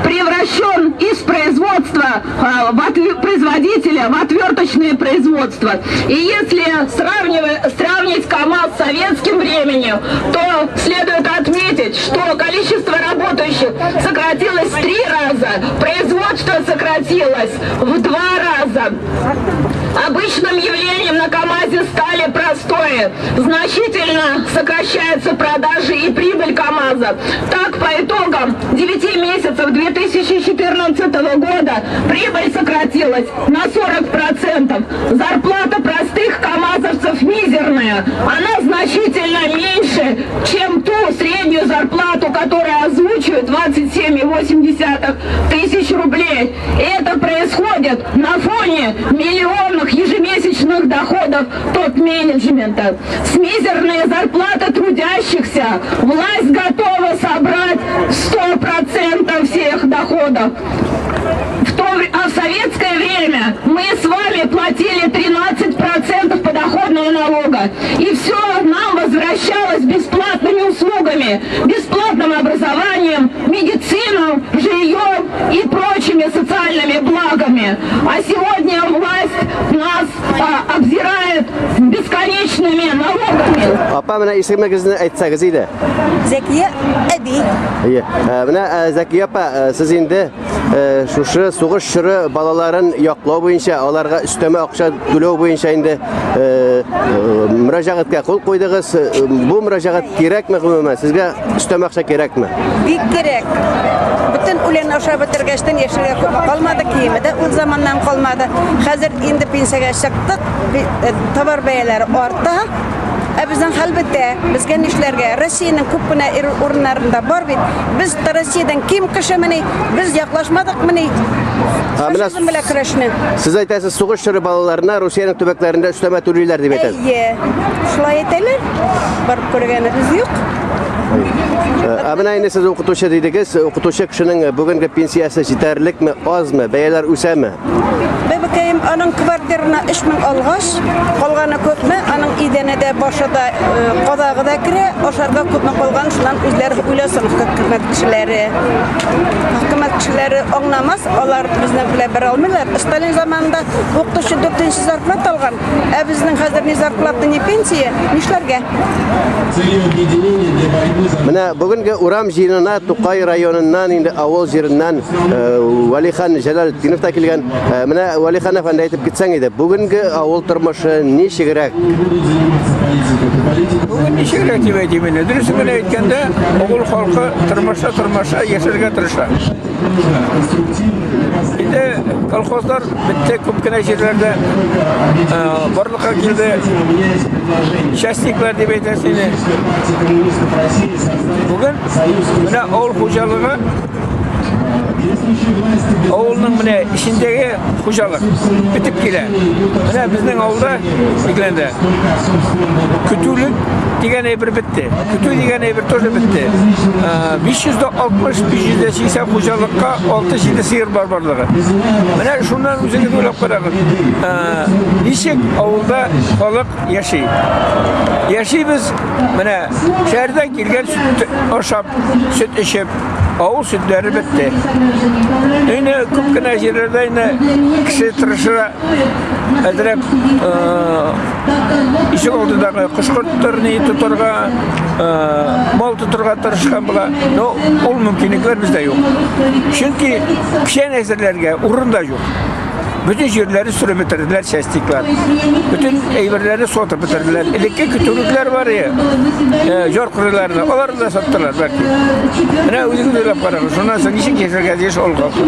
превращен из производства производителя в отверточное производство. И если сравнить КАМАЗ с советским временем, то следует отметить, что количество работающих сократилось в три раза, производство сократилось в два раза. Обычным явлением на КАМАЗе стали простои. Значительно сокращаются продажи и прибыль КАМАЗа. Так, по итогам 9 месяцев 2014 года прибыль сократилась на 40%. Зарплата простых КАМАЗовцев мизерная. Она значительно меньше, чем ту среднюю зарплату, которую озвучивают, 27,8 тысяч рублей. И это происходит на фоне миллионных ежемесячных доходов топ-менеджмента. С мизерные зарплаты трудящихся власть готова собрать 100% всех доходов. А в советское время мы с вами платили 13% подоходного налога. И все нам возвращалось бесплатными услугами, бесплатным образованием, медициной, жильем и прочими социальными благами. А сегодня власть нас обдирает бесконечными налогами. Апа, менә исемегезне әйтсәгез иде. Зәкия әби. Әйе. Менә Зәкия апа, сез инде шушы сугыш чоры балаларын яклау буенча, аларга өстәмә акча түләү буенча инде мөрәҗәгатькә кул куйдыгыз. Бу мөрәҗәгать кирәкме гомумән? Сезгә өстәмә акча кирәкме? Бик кирәк. Бөтен үлән ашап бетергәчтен яшәргә күп калмады, киеме дә ул заманнан калмады. Хәзер инде пенсиягә чыктык, товар бәяләре арта. Ә безнең хәл бетә. Безгә нишләргә? Россиянең күп кенә урыннарында бар бит. Без Россиядән ким кешемени? Без яклашмадыкмыни? Ә менә Фашизм белән көрәшне. Сез әйтәсез, сугыш чоры балаларына Русиянең төбәкләрендә өстәмә түлиләр дип әйтәсез. Әйе. Шулай әйтәләр. Барып күргәнебез юк. Ә менә инде сез укытучы дидегез. Укытучы кешенең бүгенге пенсиясе җитәрлекме, азмы, бәяләр үсәме? Бәбекәем, аның квартирына 3000 алгач, калганы күпме? Аның идәне дә, башы да, кадагы да керә, ашарга күпме калган, шуннан үзләре уйласын хөкүмәт кешеләре. Хөкүмәт кешеләре аңламас, алар безнең белән бер алмыйлар. Сталин заманында укытучы дүртенче зарплата алган, ә безнең хәзер ни зарплата, ни пенсия, нишләргә? Менә бүгенге урам җыенына Тукай районыннан инде авыл җиреннән Вәлихан Җәләлетдинов та килгән. Менә Вәлихан әфәнде, әйтеп китсәң иде, бүгенге авыл тормышы ничегрәк? Бүген ничегрәк дип әйтим инде. Дөресен генә әйткәндә, авыл халкы тормыша тормыша яшәргә тырыша. Инде колхозлар бетте күп кенә җирләрдә, барлыкка килде частниклар дип әйтәсе инде. Бүген менә авыл хуҗалыгы, авылның менә эчендәге хуҗалык бетеп килә. Менә безнең авылда Бикләндә көтүлек дигән әйбер бетте. Көтү дигән әйбер тоже бетте. 560, 580 хуҗалыкка 6-7 сыер бар барлыгы. Менә шуннан үзегез уйлап карагыз. Ничек авылда халык яши? Яшибез менә шәһәрдән килгән сөт ашап, сөт эчеп, авыл сөтләре бетте. Инде күп кенә җирләрдә инде кеше тырыша әзрәк ишек алдындагы кош-корттыр ни тотарга, мал тотарга тырышкан була. Но ул мөмкинлекләр бездә юк. Чөнки печән әзерләргә урын да юк. Бөтен җирләрне сөреп бетерделәр частиклар. Бөтен әйберләрне сатып бетерделәр. Элекке көтүлекләр бар иде. Җор кырыйларны, аларны да саттылар бәлки. Менә үзегез уйлап карагыз, шуннан соң ничек яшәргә тиеш ул халык?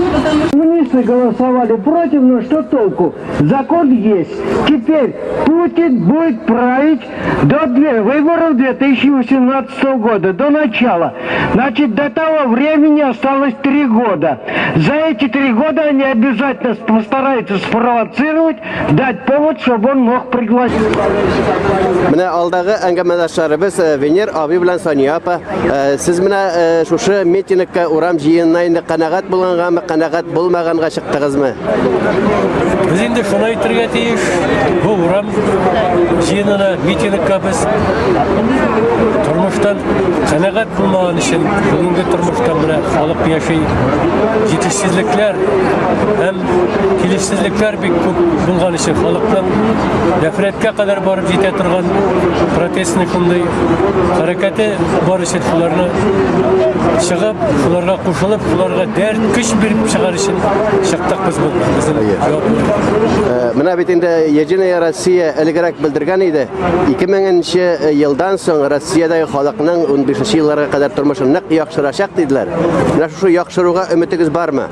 Коммунисты голосовали против, но что толку? Закон есть. Теперь Путин будет править до выборов 2018 года, до начала. Значит, до того времени осталось 3 года. За эти 3 года они обязательно постараются пытаются спровоцировать, дать повод, чтобы он мог пригласить. Менә алдагы әңгәмәдәшләребез э, Венер абый белән Сания апа. Э, сез менә э, шушы митингка урам җыенына инде канәгать булгангамы, канәгать булмаганга чыктыгызмы? Без инде шуны әйтергә тиеш, бу урам җыенына, митингка без тормыштан канәгать булмаган өчен, бүгенге тормышта менә халык яши, җитешсезлекләр һәм килешсезлекләр бик күп булган өчен халыкның нәфрәткә кадәр барып җитә торган протестный шундый хәрәкәте бар өчен шуларны чыгып, шуларга кушылып, шуларга дәрт, көч биреп чыгар өчен чыктык без монда. Безнең җаваплы. Менә бит инде Единая Россия элегрәк белдергән иде. 2000 елдан соң Россиядәге халыкның 15 елларга кадәр тормышы нык яхшырачак диделәр. Менә шушы яхшыруга өметегез бармы?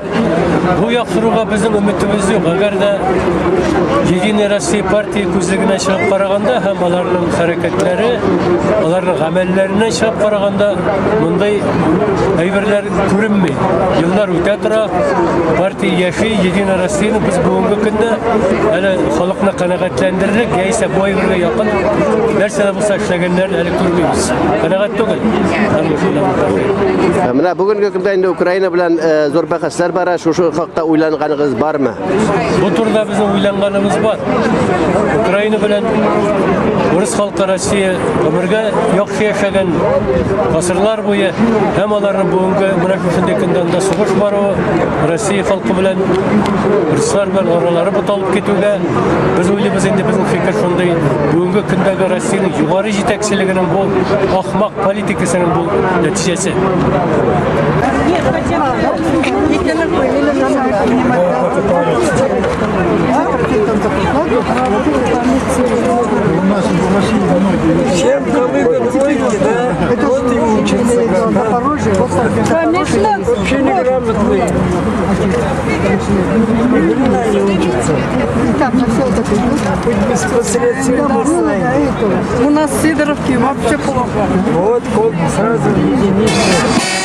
Бу яхшыруга безнең өметебез юк. Әгәр дә Единая Россия партия күзлегенә чыгып караганда һәм аларның хәрәкәтләре, аларның гамәлләренә чыгып караганда, мондый әйберләр күренми. Еллар үтә тора, партия яши, Единая Россияне без бүгенге көндә әле халыкны канәгатьләндерерлек, яисә бу әйбергә якын нәрсә дә булса эшләгәннәрен әле күрмибез. Канәгать түгел. Менә бүгенге көндә инде Украина белән зур бәхәсләр бара. Шушы хакта уйланганыгыз бармы? Бу турыда безнең уйланганыбыз бар. Украина белән урыс халкы Россия гомергә яхшы яшәгән гасырлар буе һәм аларның бүгенге менә шушындый көндә анда сугыш баруы Россия халкы белән урыслар белән аралары буталып китүгә без уйлыйбыз инде безнең фикер шундый бүгенге көндәге Россиянең югары җитәкчелегенең бу ахмак политикасының бу нәтиҗәсе. Чем калыга двойки, да? Вот и учатся. Конечно. Вообще неграмотные. Ни хрена не учатся. Хоть без посредственности. У нас в Сидоровке вообще плохо. Вот код сразу единичка.